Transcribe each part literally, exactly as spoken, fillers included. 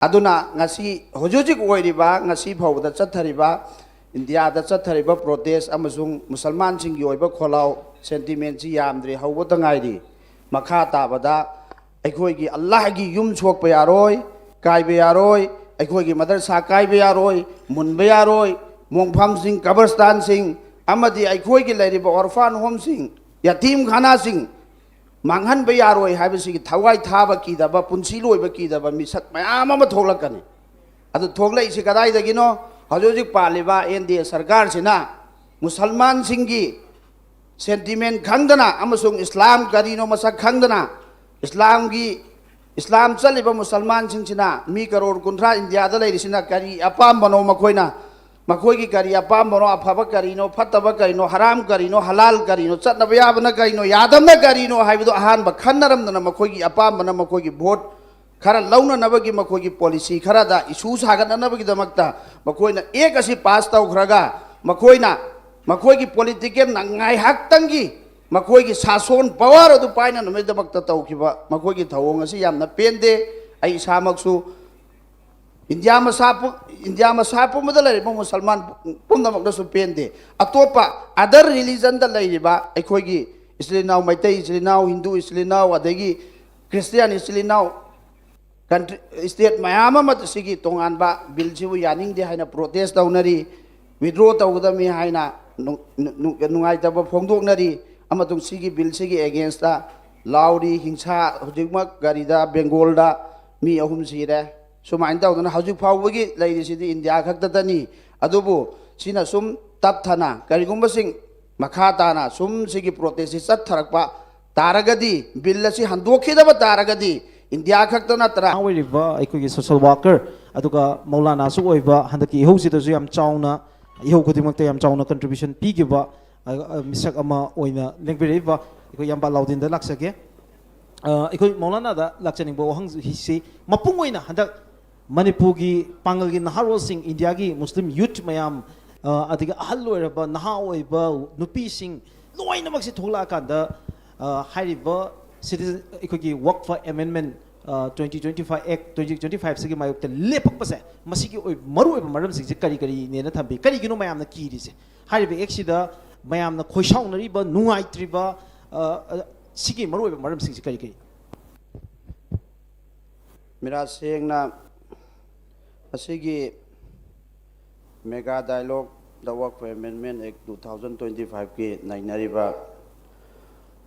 ꯑꯗꯨꯅ ꯉꯁꯤ ꯍꯧꯖꯤꯛ ꯍꯧꯖꯤꯛ ꯑꯣꯏꯔꯤꯕ, ꯉꯁꯤ ꯐꯥꯎꯕꯗ ꯆꯠꯊꯔꯤꯕ, ꯏꯟꯗꯤꯌꯥꯗ ꯆꯠꯊꯔꯤꯕ ꯄ꯭ꯔꯣꯇꯦꯁ ꯑꯃꯁꯨꯡ ꯃꯨꯁꯜꯃꯥꯟꯁꯤꯡꯒꯤ ꯑꯣꯏꯕ ꯈꯣꯜꯂꯥꯎ ꯁꯦꯟꯇꯤꯃꯦꯟꯁꯤ ꯌꯥꯝꯗ꯭ꯔꯤ, ꯍꯧꯕꯇ ꯉꯥꯏꯔꯤ꯫ ꯃꯈꯥ ꯇꯥꯕꯗ ꯑꯩꯈꯣꯏꯒꯤ ꯑꯜꯂꯥꯍꯒꯤ ꯌꯨꯝ ꯁꯣꯛꯄ ꯌꯥꯔꯣꯏ, ꯀꯥꯏꯕ ꯌꯥꯔꯣꯏ, ꯑꯩꯈꯣꯏꯒꯤ ꯃꯗꯔꯁꯥ ꯀꯥꯏꯕ ꯌꯥꯔꯣꯏ, ꯃꯨꯟꯕ ꯌꯥꯔꯣꯏ, ꯃꯣꯡꯐꯝꯁꯤꯡ, ꯀꯕꯔꯁꯇꯥꯟꯁꯤꯡ ꯑꯃꯗꯤ ꯑꯩꯈꯣꯏꯒꯤ ꯂꯩꯔꯤꯕ ꯑꯣꯔꯐꯥꯟ ꯍꯣꯝꯁꯤꯡ, ꯌꯥꯇꯤꯝꯈꯥꯅꯥꯁꯤꯡ ꯃꯥꯡꯍꯟꯕ ꯌꯥꯔꯣꯏ ꯍꯥꯏꯕꯁꯤꯒꯤ ꯊꯋꯥꯏ ꯊꯥꯕ ꯀꯤꯗꯕ, ꯄꯨꯟꯁꯤ ꯂꯣꯏꯕ ꯀꯤꯗꯕ ꯃꯤꯁꯛ ꯃꯌꯥꯝ ꯑꯃ ꯊꯣꯛꯂꯛꯀꯅꯤ꯫ ꯑꯗꯨ ꯊꯣꯛꯂꯛꯏꯁꯤ ꯀꯗꯥꯏꯗꯒꯤꯅꯣ? ꯍꯧꯖꯤꯛ ꯍꯧꯖꯤꯛ ꯄꯥꯜꯂꯤꯕ ꯑꯦꯟ ꯗꯤ ꯑꯦ ꯁꯔꯀꯥꯔꯁꯤꯅ ꯃꯨꯁꯜꯃꯥꯟꯁꯤꯡꯒꯤ ꯁꯦꯟꯇꯤꯃꯦꯟ ꯈꯪꯗꯅ ꯑꯃꯁꯨꯡ ꯏꯁꯂꯥꯝ ꯀꯔꯤꯅꯣ ꯃꯁꯛ ꯈꯪꯗꯅ, ꯏꯁꯂꯥꯝꯒꯤ, ꯏꯁꯂꯥꯝ ꯆꯠꯂꯤꯕ ꯃꯨꯁꯜꯃꯥꯟꯁꯤꯡꯁꯤꯅ, ꯃꯤ ꯀꯔꯣꯔ ꯀꯨꯟꯊ꯭ꯔꯥ ꯏꯟꯗꯤꯌꯥꯗ ꯂꯩꯔꯤꯁꯤꯅ ꯀꯔꯤ ꯑꯄꯥꯝꯕꯅꯣ ꯃꯈꯣꯏꯅ, ꯃꯈꯣꯏꯒꯤ ꯀꯔꯤ ꯑꯄꯥꯝꯕꯅꯣ, ꯑꯐꯕ ꯀꯔꯤꯅꯣ, ꯐꯠꯇꯕ ꯀꯔꯤꯅꯣ, ꯍꯔꯥꯝ ꯀꯔꯤꯅꯣ, ꯍꯂꯥꯜ ꯀꯔꯤꯅꯣ, ꯆꯠꯅꯕ ꯌꯥꯕꯅ ꯀꯔꯤꯅꯣ, ꯌꯥꯗꯕꯅ ꯀꯔꯤꯅꯣ ꯍꯥꯏꯕꯗꯨ ꯑꯍꯥꯟꯕ ꯈꯟꯅꯔꯝꯗꯅ ꯃꯈꯣꯏꯒꯤ ꯑꯄꯥꯝꯕꯅ ꯃꯈꯣꯏꯒꯤ ꯚꯣꯠ ꯈꯔ ꯂꯧꯅꯅꯕꯒꯤ ꯃꯈꯣꯏꯒꯤ ꯄꯣꯂꯤꯁꯤ ꯈꯔꯗ ꯏꯁꯨ ꯁꯥꯒꯠꯅꯅꯕꯒꯤꯗꯃꯛꯇ ꯃꯈꯣꯏꯅ ꯑꯦꯛ ꯑꯁꯤ ꯄꯥꯁ ꯇꯧꯈ꯭ꯔꯒ ꯃꯈꯣꯏꯅ ꯃꯈꯣꯏꯒꯤ ꯄꯣꯂꯤꯇꯤꯀꯦꯜ ꯉꯥꯏꯍꯥꯛꯇꯪꯒꯤ ꯃꯈꯣꯏꯒꯤ ꯁꯥꯁꯣꯟ ꯄꯋꯥꯔ ꯑꯗꯨ ꯄꯥꯏꯅꯅꯕꯒꯤꯗꯃꯛꯇ ꯇꯧꯈꯤꯕ ꯃꯈꯣꯏꯒꯤ ꯊꯧꯑꯣꯡ ꯑꯁꯤ ꯌꯥꯝꯅ ꯄꯦꯟꯗꯦ꯫ ꯑꯩ ꯏꯁꯥꯃꯛꯁꯨ ꯏꯟꯗꯤꯌꯥ ꯃꯁꯥ ꯄꯨ-, ꯏꯟꯗꯤꯌꯥ ꯃꯁꯥ ꯄꯨꯝꯕꯗ ꯂꯩꯔꯤꯕ ꯃꯨꯁꯜꯃꯥꯟ ꯄꯨꯝꯅꯃꯛꯅꯁꯨ ꯄꯦꯟꯗꯦ꯫ ꯑꯇꯣꯞꯄ other religion ꯗ ꯂꯩꯔꯤꯕ ꯑꯩꯈꯣꯏꯒꯤ ꯏꯆꯤꯜ ꯏꯅꯥꯎ, ꯃꯩꯇꯩ ꯏꯆꯤꯜ ꯏꯅꯥꯎ, ꯍꯤꯟꯗꯨ ꯏꯆꯤꯜ ꯏꯅꯥꯎ, ꯑꯗꯒꯤ ꯈ꯭ꯔꯤꯁꯇꯤꯌꯥꯟ ꯏꯆꯤꯜ ꯏꯅꯥꯎ, ꯀꯟꯇ꯭ꯔꯤ, ꯁ꯭ꯇꯦꯠ ꯃꯌꯥꯝ ꯑꯃ ꯁꯤꯒꯤ ꯇꯣꯉꯥꯟꯕ ꯕꯤꯜꯁꯤꯕꯨ ꯌꯥꯅꯤꯡꯗꯦ ꯍꯥꯏꯅ ꯄ꯭ꯔꯣꯇꯦꯁ ꯇꯧꯅꯔꯤ, ꯋꯤꯗ꯭ꯔꯣ ꯇꯧꯒꯗꯕꯅꯤ ꯍꯥꯏꯅ ꯅꯨꯡ-, ꯅꯨꯡ-, ꯅꯨꯡꯉꯥꯏꯇꯕ ꯐꯣꯡꯗꯣꯛꯅꯔꯤ, ꯑꯃꯁꯨꯡ ꯁꯤꯒꯤ ꯕꯤꯜꯁꯤꯒꯤ ꯑꯦꯒꯦꯟꯁꯇ ꯂꯥꯎꯔꯤ꯫ ꯍꯤꯡꯁꯥ ꯍꯧꯖꯤꯛꯃꯛ ꯒꯥꯔꯤꯗ ꯕꯦꯡꯒꯣꯜꯗ ꯃꯤ ꯑꯍꯨꯝ ꯁꯤꯔꯦ꯫ ꯁꯨꯃꯥꯏꯅ ꯇꯧꯗꯅ ꯍꯧꯖꯤꯛ ꯐꯥꯎꯕꯒꯤ ꯂꯩꯔꯤꯁꯤꯗꯤ ꯏꯟꯗꯤꯌꯥ ꯈꯛꯇꯗꯅꯤ꯫ ꯑꯗꯨꯕꯨ ꯁꯤꯅ ꯁꯨꯝ ꯇꯞꯊꯅ ꯀꯔꯤꯒꯨꯝꯕꯁꯤꯡ ꯃꯈꯥ ꯇꯥꯅ ꯁꯨꯝ ꯁꯤꯒꯤ ꯄ꯭ꯔꯣꯇꯦꯁꯁꯤ ꯆꯠꯊꯔꯛꯄ ꯇꯥꯔꯒꯗꯤ, ꯕꯤꯜ ꯑꯁꯤ ꯍꯟꯗꯣꯛꯈꯤꯗꯕ ꯇꯥꯔꯒꯗꯤ, ꯏꯟꯗꯤꯌꯥ ꯈꯛꯇ ꯅꯠꯇꯅ ꯑꯣꯏꯔꯤꯕ ꯑꯩꯈꯣꯏꯒꯤ ꯁꯣꯁꯦꯜ ꯋꯥꯔꯀꯔ ꯑꯗꯨꯒ ꯃꯧꯂꯥꯅꯥꯁꯨ ꯑꯣꯏꯕ, ꯍꯟꯗꯛꯀꯤ ꯏꯍꯧꯁꯤꯗꯁꯨ ꯌꯥꯝ ꯆꯥꯎꯅ, ꯏꯍꯧ ꯈꯨꯗꯤꯡꯃꯛꯇ ꯌꯥꯝ ꯆꯥꯎꯅ ꯀꯟꯇ꯭ꯔꯤꯕ꯭ꯌꯨꯁꯟ ꯄꯤꯈꯤꯕ, ꯑ, ꯑ, ꯃꯤꯁꯛ ꯑꯃ ꯑꯣꯏꯅ ꯂꯦꯡꯕꯤꯔꯛꯏꯕ ꯑꯩꯈꯣꯏ ꯏꯌꯥꯝꯕ ꯑꯂꯥꯎꯗꯤꯟꯗ ꯂꯥꯛꯆꯒꯦ꯫ ꯑ, ꯑꯩꯈꯣꯏ ꯃꯧꯂꯥꯅꯥꯗ ꯂꯥꯛꯆꯅꯤꯡꯕ ꯋꯥꯍꯪꯁꯤ ꯃꯄꯨꯡ ꯑꯣꯏꯅ ꯍꯟꯗꯛ ꯃꯅꯤꯄꯨꯔꯒꯤ ꯄꯥꯡꯒꯜꯒꯤ ꯅꯍꯥꯔꯣꯜꯁꯤꯡ, ꯏꯟꯗꯤꯌꯥꯒꯤ ꯃꯨꯁꯂꯤꯝ ꯌꯨꯠ ꯃꯌꯥꯝ, ꯑ, ꯑꯗꯒꯤ ꯑꯍꯜ ꯑꯣꯏꯔꯕ, ꯅꯍꯥ ꯑꯣꯏꯕ, ꯅꯨꯄꯤꯁꯤꯡ ꯂꯣꯏꯅꯃꯛꯁꯤ ꯊꯣꯛꯂꯛꯑꯀꯥꯟꯗ, ꯑ, ꯍꯥꯏꯔꯤꯕ ꯁꯤꯇꯤꯖꯟ, ꯑꯩꯈꯣꯏꯒꯤ ꯋꯛꯐ ꯑꯦꯃꯦꯟꯃꯦꯟ ꯇ꯭ꯋꯦꯟꯇꯤ ꯇ꯭ꯋꯦꯟꯇꯤ ꯐꯥꯏꯚ ꯑꯦꯛ ꯇ꯭ꯋꯦꯟꯇꯤ ꯇ꯭ꯋꯦꯟꯇꯤ ꯐꯥꯏꯚꯁꯤꯒꯤ ꯃꯥꯌꯣꯛꯇ ꯂꯦꯞꯄꯛꯄꯁꯦ, ꯃꯁꯤꯒꯤ ꯑꯣꯏ-, ꯃꯔꯨꯑꯣꯏꯕ ꯃꯔꯝꯁꯤꯡꯁꯦ ꯀꯔꯤ ꯀꯔꯤꯅꯦꯅ ꯊꯝꯕꯤ? ꯀꯔꯤꯒꯤꯅꯣ ꯃꯌꯥꯝꯅ ꯀꯤꯔꯤꯁꯦ? ꯍꯥꯏꯔꯤꯕ ꯑꯦꯛꯁꯤꯗ ꯃꯌꯥꯝꯅ ꯈꯣꯏꯁꯥꯎꯅꯔꯤꯕ, ꯅꯨꯡꯉꯥꯏꯇ꯭ꯔꯤꯕ, ꯑ, ꯑ, ꯁꯤꯒꯤ ꯃꯔꯨꯑꯣꯏꯕ ꯃꯔꯝꯁꯤꯡꯁꯦ ꯀꯔꯤ ꯀꯔꯤ? ꯃꯤꯔꯥ ꯁꯦꯡꯅ ꯑꯁꯤꯒꯤ Mega Dialogue The Work for Amendment Act two thousand twenty five ꯀꯤ ꯅꯩꯅꯔꯤꯕ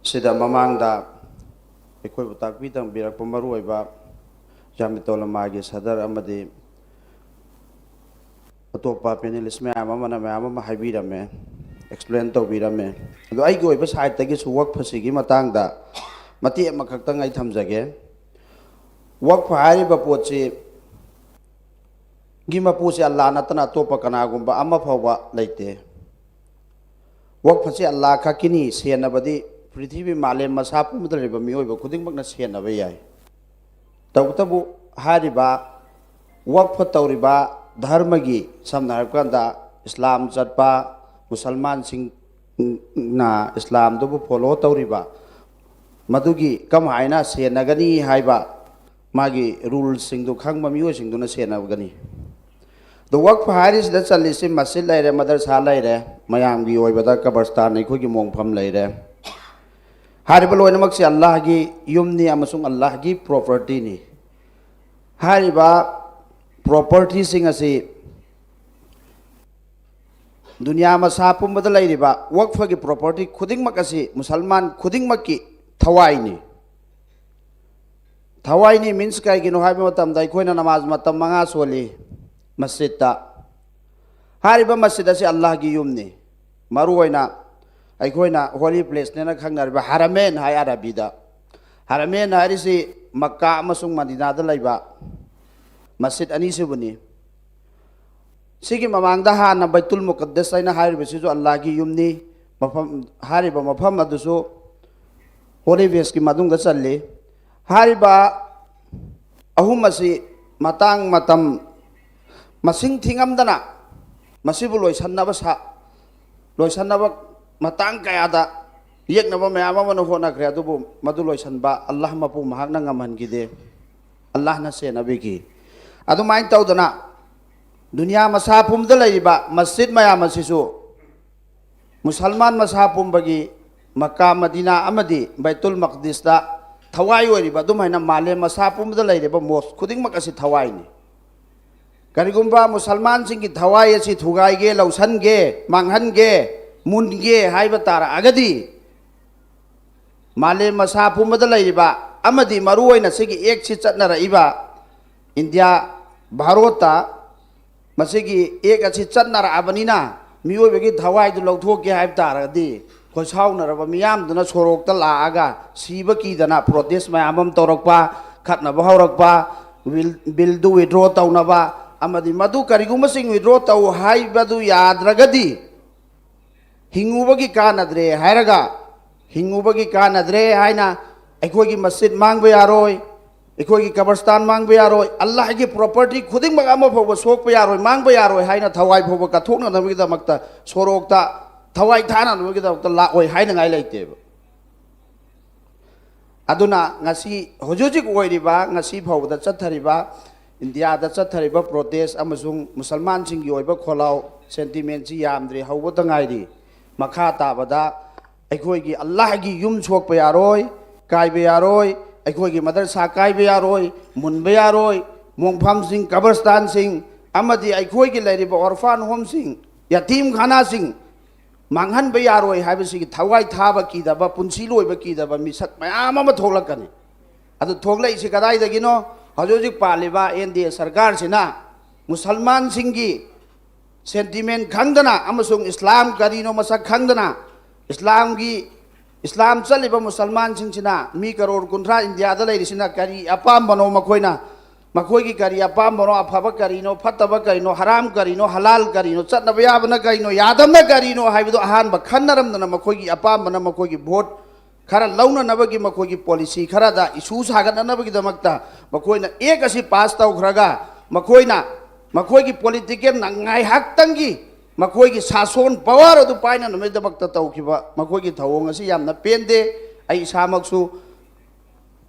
ꯁꯤꯗ ꯃꯃꯥꯡꯗ ꯑꯩꯈꯣꯏꯕꯨ ꯇꯥꯛꯄꯤ ꯇꯝꯕꯤꯔꯛꯄ ꯃꯔꯨꯑꯣꯏꯕ ꯖꯥꯃꯤꯇꯣꯂꯃꯥꯒꯤ ꯁꯗꯔ ꯑꯃꯗꯤ ꯑꯇꯣꯞꯄ ꯄꯦꯅꯦꯂꯤꯁ ꯃꯌꯥꯝ ꯑꯃꯅ ꯃꯌꯥꯝ ꯑꯃ ꯍꯥꯏꯕꯤꯔꯝꯃꯦ, ꯑꯦꯛꯁꯄ꯭ꯂꯦꯟ ꯇꯧꯕꯤꯔꯝꯃꯦ꯫ ꯑꯗꯣ ꯑꯩꯒꯤ ꯑꯣꯏꯕ ꯁꯥꯏꯠꯇꯒꯤꯁꯨ ꯋꯛꯐꯁꯤꯒꯤ ꯃꯇꯥꯡꯗ ꯃꯇꯦꯛ ꯑꯃꯈꯛꯇꯪ ꯑꯩ ꯊꯝꯖꯒꯦ꯫ ꯋꯛꯐ ꯍꯥꯏꯔꯤꯕ ꯄꯣꯠꯁꯤ ꯒꯤ ꯃꯄꯨꯁꯤ ꯑꯜꯂꯥ ꯅꯠꯇꯅ ꯑꯇꯣꯞꯄ ꯀꯅꯥꯒꯨꯝꯕ ꯑꯃ ꯐꯥꯎꯕ ꯂꯩꯇꯦ꯫ ꯋꯛꯐꯁꯤ ꯑꯜꯂꯥ ꯈꯛꯀꯤꯅꯤ ꯁꯦꯟꯅꯕꯗꯤ, ꯄ꯭ꯔꯤꯊꯤꯕꯤ ꯃꯥꯂꯦꯝ ꯃꯁꯥ ꯄꯨꯝꯕꯗ ꯂꯩꯔꯤꯕ ꯃꯤꯑꯣꯏꯕ ꯈꯨꯗꯤꯡꯃꯛꯅ ꯁꯦꯟꯅꯕ ꯌꯥꯏ꯫ ꯇꯧꯕꯇꯕꯨ ꯍꯥꯏꯔꯤꯕ ꯋꯛꯐ ꯇꯧꯔꯤꯕ ꯙꯔꯃꯒꯤ, ꯁꯝꯅ ꯍꯥꯏꯔꯕ ꯀꯥꯟꯗ ꯏꯁꯂꯥꯝ ꯆꯠꯄ ꯃꯨꯁꯜꯃꯥꯟꯁꯤꯡꯅ ꯏꯁꯂꯥꯝꯗꯨꯕꯨ ꯐꯣꯂꯣ ꯇꯧꯔꯤꯕ, ꯃꯗꯨꯒꯤ ꯀꯃꯥꯏꯅ ꯁꯦꯟꯅꯒꯅꯤ ꯍꯥꯏꯕ ꯃꯥꯒꯤ ꯔꯨꯜꯁꯤꯡꯗꯨ ꯈꯪꯕ ꯃꯤꯑꯣꯏꯁꯤꯡꯗꯨꯅ ꯁꯦꯟꯅꯒꯅꯤ꯫ ꯑꯗꯣ ꯋꯛꯐ ꯍꯥꯏꯔꯤꯁꯤꯗ ꯆꯜꯂꯤꯁꯤ ꯃꯁꯖꯤꯗ ꯂꯩꯔꯦ, ꯃꯗꯔꯁꯥ ꯂꯩꯔꯦ, ꯃꯌꯥꯝꯒꯤ ꯑꯣꯏꯕꯗ ꯀꯕꯔꯁꯇꯥꯟ ꯑꯩꯈꯣꯏꯒꯤ ꯃꯣꯡꯐꯝ ꯂꯩꯔꯦ꯫ ꯍꯥꯏꯔꯤꯕ ꯂꯣꯏꯅꯃꯛꯁꯤ ꯑꯜꯂꯥꯍꯒꯤ ꯌꯨꯝꯅꯤ ꯑꯃꯁꯨꯡ ꯑꯜꯂꯥꯍꯒꯤ ꯄ꯭ꯔꯣꯄꯔꯇꯤꯅꯤ꯫ ꯍꯥꯏꯔꯤꯕ ꯄ꯭ꯔꯣꯄꯔꯇꯤꯁꯤꯡ ꯑꯁꯤ ꯗꯨꯅꯤꯌꯥ ꯃꯁꯥ ꯄꯨꯝꯕꯗ ꯂꯩꯔꯤꯕ ꯋꯛꯐꯒꯤ ꯄ꯭ꯔꯣꯄꯔꯇꯤ ꯈꯨꯗꯤꯡꯃꯛ ꯑꯁꯤ ꯃꯨꯁꯜꯃꯥꯟ ꯈꯨꯗꯤꯡꯃꯛꯀꯤ ꯊꯋꯥꯏꯅꯤ꯫ ꯊꯋꯥꯏꯅꯤ ꯃꯤꯟꯁ ꯀꯩꯒꯤꯅꯣ ꯍꯥꯏꯕ ꯃꯇꯝꯗ ꯑꯩꯈꯣꯏꯅ ꯅꯃꯥꯖ ꯃꯇꯝ ꯃꯉꯥ ꯁꯣꯜꯂꯤ ꯃꯁꯖꯤꯠꯇ꯫ ꯍꯥꯏꯔꯤꯕ ꯃꯁꯖꯤꯠ ꯑꯁꯤ ꯑꯜꯂꯥꯍꯒꯤ ꯌꯨꯝꯅꯤ꯫ ꯃꯔꯨꯑꯣꯏꯅ ꯑꯩꯈꯣꯏꯅ ꯍꯣꯂꯤ ꯄ꯭ꯂꯦꯁꯅꯦꯅ ꯈꯪꯅꯔꯤꯕ ꯍꯔꯃꯦꯟ ꯍꯥꯏ ꯑꯔꯕꯤꯗ꯫ ꯍꯔꯃꯦꯟ ꯍꯥꯏꯔꯤꯁꯤ ꯃꯛꯀꯥ ꯑꯃꯁꯨꯡ ꯃꯗꯤꯅꯥꯗ ꯂꯩꯕ ꯃꯁꯖꯤꯠ ꯑꯅꯤꯁꯤꯕꯨꯅꯤ꯫ ꯁꯤꯒꯤ ꯃꯃꯥꯡꯗ ꯍꯥꯟꯅ ꯕꯩꯇꯨꯜ ꯃꯨꯀꯗꯁ ꯍꯥꯏꯅ ꯍꯥꯏꯔꯤꯕꯁꯤꯁꯨ ꯑꯜꯂꯥꯍꯒꯤ ꯌꯨꯝꯅꯤ꯫ ꯃꯐꯝ, ꯍꯥꯏꯔꯤꯕ ꯃꯐꯝ ꯑꯗꯨꯁꯨ ꯍꯣꯂꯤ ꯄ꯭ꯂꯦꯁꯀꯤ ꯃꯅꯨꯡꯗ ꯆꯜꯂꯤ꯫ ꯍꯥꯏꯔꯤꯕ ꯑꯍꯨꯝ ꯑꯁꯤ ꯃꯇꯥꯡ ꯃꯇꯝ ꯃꯁꯤꯡ ꯊꯤꯉꯝꯗꯅ ꯃꯁꯤꯕꯨ ꯂꯣꯏꯁꯟꯅꯕ ꯁꯥ-, ꯂꯣꯏꯁꯟꯅꯕ ꯃꯇꯥꯡ ꯀꯌꯥꯗ ꯌꯦꯛꯅꯕ ꯃꯌꯥꯝ ꯑꯃꯅ ꯍꯣꯠꯅꯈ꯭ꯔꯦ, ꯑꯗꯨꯕꯨ ꯃꯗꯨ ꯂꯣꯏꯁꯟꯕ ꯑꯜꯂꯥꯍ ꯃꯄꯨ ꯃꯍꯥꯛꯅ ꯉꯝꯍꯟꯈꯤꯗꯦ꯫ ꯑꯜꯂꯥꯍꯅ ꯁꯦꯟꯅꯕꯤꯈꯤ꯫ ꯑꯗꯨꯃꯥꯏꯅ ꯇꯧꯗꯅ ꯗꯨꯅꯤꯌꯥ ꯃꯁꯥ ꯄꯨꯝꯕꯗ ꯂꯩꯔꯤꯕ ꯃꯁꯖꯤꯗ ꯃꯌꯥꯝ ꯑꯁꯤꯁꯨ ꯃꯨꯁꯜꯃꯥꯟ ꯃꯁꯥ ꯄꯨꯝꯕꯒꯤ ꯃꯛꯀꯥ, ꯃꯗꯤꯅꯥ ꯑꯃꯗꯤ ꯕꯩꯇꯨꯜ ꯃꯛꯗꯤꯁꯇ ꯊꯋꯥꯏ ꯑꯣꯏꯔꯤꯕ, ꯑꯗꯨꯝꯍꯥꯏꯅ ꯃꯥꯂꯦꯝ ꯃꯁꯥ ꯄꯨꯝꯕꯗ ꯂꯩꯔꯤꯕ ꯃꯣꯁ ꯈꯨꯗꯤꯡꯃꯛ ꯑꯁꯤ ꯊꯋꯥꯏꯅꯤ꯫ ꯀꯔꯤꯒꯨꯝꯕ ꯃꯨꯁꯜꯃꯥꯟꯁꯤꯡꯒꯤ ꯊꯋꯥꯏ ꯑꯁꯤ ꯊꯨꯒꯥꯏꯒꯦ, ꯂꯧꯁꯟꯒꯦ, ꯃꯥꯡꯍꯟꯒꯦ, ꯃꯨꯟꯒꯦ ꯍꯥꯏꯕ ꯇꯥꯔꯛꯑꯒꯗꯤ, ꯃꯥꯂꯦꯝ ꯃꯁꯥ ꯄꯨꯝꯕꯗ ꯂꯩꯔꯤꯕ ꯑꯃꯗꯤ ꯃꯔꯨꯑꯣꯏꯅ ꯁꯤꯒꯤ ꯑꯦꯛꯁꯤ ꯆꯠꯅꯔꯛꯏꯕ ꯏꯟꯗꯤꯌꯥ, ꯚꯥꯔꯣꯠꯇ ꯃꯁꯤꯒꯤ ꯑꯦꯛ ꯑꯁꯤ ꯆꯠꯅꯔꯛꯑꯕꯅꯤꯅ, ꯃꯤꯑꯣꯏꯕꯒꯤ ꯊꯋꯥꯏꯗꯨ ꯂꯧꯊꯣꯛꯀꯦ ꯍꯥꯏꯕ ꯇꯥꯔꯒꯗꯤ, ꯈꯣꯏꯁꯥꯎꯅꯔꯕ ꯃꯤꯌꯥꯝꯗꯨꯅ ꯁꯣꯔꯣꯛꯇ ꯂꯥꯛꯑꯒ ꯁꯤꯕ ꯀꯤꯗꯅ ꯄ꯭ꯔꯣꯇꯦꯁ ꯃꯌꯥꯝ ꯑꯃ ꯇꯧꯔꯛꯄ, ꯈꯠꯅꯕ ꯍꯧꯔꯛꯄ, ꯕꯤꯜ, ꯕꯤꯜꯗꯨ ꯋꯤꯗ꯭ꯔꯣ ꯇꯧꯅꯕ, ꯑꯃꯗꯤ ꯃꯗꯨ ꯀꯔꯤꯒꯨꯝꯕꯁꯤꯡ ꯋꯤꯗ꯭ꯔꯣ ꯇꯧ ꯍꯥꯏꯕꯗꯨ ꯌꯥꯗ꯭ꯔꯒꯗꯤ, ꯍꯤꯡꯉꯨꯕꯒꯤ ꯀꯥꯟꯅꯗ꯭ꯔꯦ ꯍꯥꯏꯔꯒ, ꯍꯤꯡꯉꯨꯕꯒꯤ ꯀꯥꯟꯅꯗ꯭ꯔꯦ ꯍꯥꯏꯅ ꯑꯩꯈꯣꯏꯒꯤ ꯃꯁꯖꯤꯗ ꯃꯥꯡꯕ ꯌꯥꯔꯣꯏ, ꯑꯩꯈꯣꯏꯒꯤ ꯀꯕꯔꯁꯇꯥꯟ ꯃꯥꯡꯕ ꯌꯥꯔꯣꯏ, ꯑꯜꯂꯥꯍꯒꯤ ꯄ꯭ꯔꯣꯄꯔꯇꯤ ꯈꯨꯗꯤꯡꯃꯛ ꯑꯃ ꯐꯥꯎꯕ ꯁꯣꯛꯄ ꯌꯥꯔꯣꯏ, ꯃꯥꯡꯕ ꯌꯥꯔꯣꯏ ꯍꯥꯏꯅ ꯊꯋꯥꯏ ꯐꯥꯎꯕ ꯀꯠꯊꯣꯛꯅꯅꯕꯒꯤꯗꯃꯛꯇ, ꯁꯣꯔꯣꯛꯇ ꯊꯋꯥꯏ ꯊꯥꯅꯅꯕꯒꯤꯗꯃꯛꯇ ꯂꯥꯛꯑꯣꯏ ꯍꯥꯏꯅꯉꯥꯏ ꯂꯩꯇꯦꯕ꯫ ꯑꯗꯨꯅ ꯉꯁꯤ, ꯍꯧꯖꯤꯛ ꯍꯧꯖꯤꯛ ꯑꯣꯏꯔꯤꯕ, ꯉꯁꯤ ꯐꯥꯎꯕꯗ ꯆꯠꯊꯔꯤꯕ, ꯏꯟꯗꯤꯌꯥꯗ ꯆꯠꯊꯔꯤꯕ ꯄ꯭ꯔꯣꯇꯦꯁ ꯑꯃꯁꯨꯡ ꯃꯨꯁꯜꯃꯥꯟꯁꯤꯡꯒꯤ ꯑꯣꯏꯕ ꯈꯣꯜꯂꯥꯎ, ꯁꯦꯟꯇꯤꯃꯦꯟꯁꯤ ꯌꯥꯝꯗ꯭ꯔꯤ, ꯍꯧꯕꯇ ꯉꯥꯏꯔꯤ꯫ ꯃꯈꯥ ꯇꯥꯕꯗ ꯑꯩꯈꯣꯏꯒꯤ ꯑꯜꯂꯥꯍꯒꯤ ꯌꯨꯝ ꯁꯣꯛꯄ ꯌꯥꯔꯣꯏ, ꯀꯥꯏꯕ ꯌꯥꯔꯣꯏ, ꯑꯩꯈꯣꯏꯒꯤ ꯃꯗꯔꯁꯥ ꯀꯥꯏꯕ ꯌꯥꯔꯣꯏ, ꯃꯨꯟꯕ ꯌꯥꯔꯣꯏ, ꯃꯣꯡꯐꯝꯁꯤꯡ, ꯀꯕꯔꯁꯇꯥꯟꯁꯤꯡ, ꯑꯃꯗꯤ ꯑꯩꯈꯣꯏꯒꯤ ꯂꯩꯔꯤꯕ ꯑꯣꯔꯐꯥꯟ ꯍꯣꯝꯁꯤꯡ, ꯌꯥꯇꯤꯝꯈꯥꯅꯥꯁꯤꯡ ꯃꯥꯡꯍꯟꯕ ꯌꯥꯔꯣꯏ ꯍꯥꯏꯕꯁꯤꯒꯤ ꯊꯋꯥꯏ ꯊꯥꯕ ꯀꯤꯗꯕ, ꯄꯨꯟꯁꯤ ꯂꯣꯏꯕ ꯀꯤꯗꯕ ꯃꯤꯁꯛ ꯃꯌꯥꯝ ꯑꯃ ꯊꯣꯛꯂꯛꯀꯅꯤ꯫ ꯑꯗꯨ ꯊꯣꯛꯂꯛꯏꯁꯤ ꯀꯗꯥꯏꯗꯒꯤꯅꯣ? ꯍꯧꯖꯤꯛ ꯍꯧꯖꯤꯛ ꯄꯥꯜꯂꯤꯕ ꯑꯦꯟ ꯗꯤ ꯑꯦ ꯁꯔꯀꯥꯔꯁꯤꯅ ꯃꯨꯁꯜꯃꯥꯟꯁꯤꯡꯒꯤ ꯁꯦꯟꯇꯤꯃꯦꯟ ꯈꯪꯗꯅ ꯑꯃꯁꯨꯡ ꯏꯁꯂꯥꯝ ꯀꯔꯤꯅꯣ ꯃꯁꯛ ꯈꯪꯗꯅ, ꯏꯁꯂꯥꯝꯒꯤ, ꯏꯁꯂꯥꯝ ꯆꯠꯂꯤꯕ ꯃꯨꯁꯜꯃꯥꯟꯁꯤꯡꯁꯤꯅ, ꯃꯤ ꯀꯔꯣꯔ ꯀꯨꯟꯊ꯭ꯔꯥ ꯏꯟꯗꯤꯌꯥꯗ ꯂꯩꯔꯤꯁꯤꯅ ꯀꯔꯤ ꯑꯄꯥꯝꯕꯅꯣ, ꯃꯈꯣꯏꯅ, ꯃꯈꯣꯏꯒꯤ ꯀꯔꯤ ꯑꯄꯥꯝꯕꯅꯣ, ꯑꯐꯕ ꯀꯔꯤꯅꯣ, ꯐꯠꯇꯕ ꯀꯔꯤꯅꯣ, ꯍꯔꯥꯝ ꯀꯔꯤꯅꯣ, ꯍꯂꯥꯜ ꯀꯔꯤꯅꯣ, ꯆꯠꯅꯕ ꯌꯥꯕꯅ ꯀꯔꯤꯅꯣ, ꯌꯥꯗꯕꯅ ꯀꯔꯤꯅꯣ ꯍꯥꯏꯕꯗꯨ ꯑꯍꯥꯟꯕ ꯈꯟꯅꯔꯝꯗꯅ, ꯃꯈꯣꯏꯒꯤ ꯑꯄꯥꯝꯕꯅ ꯃꯈꯣꯏꯒꯤ ꯚꯣꯠ ꯈꯔ ꯂꯧꯅꯅꯕꯒꯤ, ꯃꯈꯣꯏꯒꯤ ꯄꯣꯂꯤꯁꯤ ꯈꯔꯗ ꯏꯁꯨ ꯁꯥꯒꯠꯅꯅꯕꯒꯤꯗꯃꯛꯇ ꯃꯈꯣꯏꯅ ꯑꯦꯛ ꯑꯁꯤ ꯄꯥꯁ ꯇꯧꯈ꯭ꯔꯒ, ꯃꯈꯣꯏꯅ ꯃꯈꯣꯏꯒꯤ ꯄꯣꯂꯤꯇꯤꯀꯦꯜꯅ ꯉꯥꯏꯍꯥꯛꯇꯪꯒꯤ ꯃꯈꯣꯏꯒꯤ ꯁꯥꯁꯣꯟ ꯄꯋꯥꯔ ꯑꯗꯨ ꯄꯥꯏꯅꯅꯕꯒꯤꯗꯃꯛꯇ ꯇꯧꯈꯤꯕ ꯃꯈꯣꯏꯒꯤ ꯊꯧꯑꯣꯡ ꯑꯁꯤ ꯌꯥꯝꯅ ꯄꯦꯟꯗꯦ꯫ ꯑꯩ ꯏꯁꯥꯃꯛꯁꯨ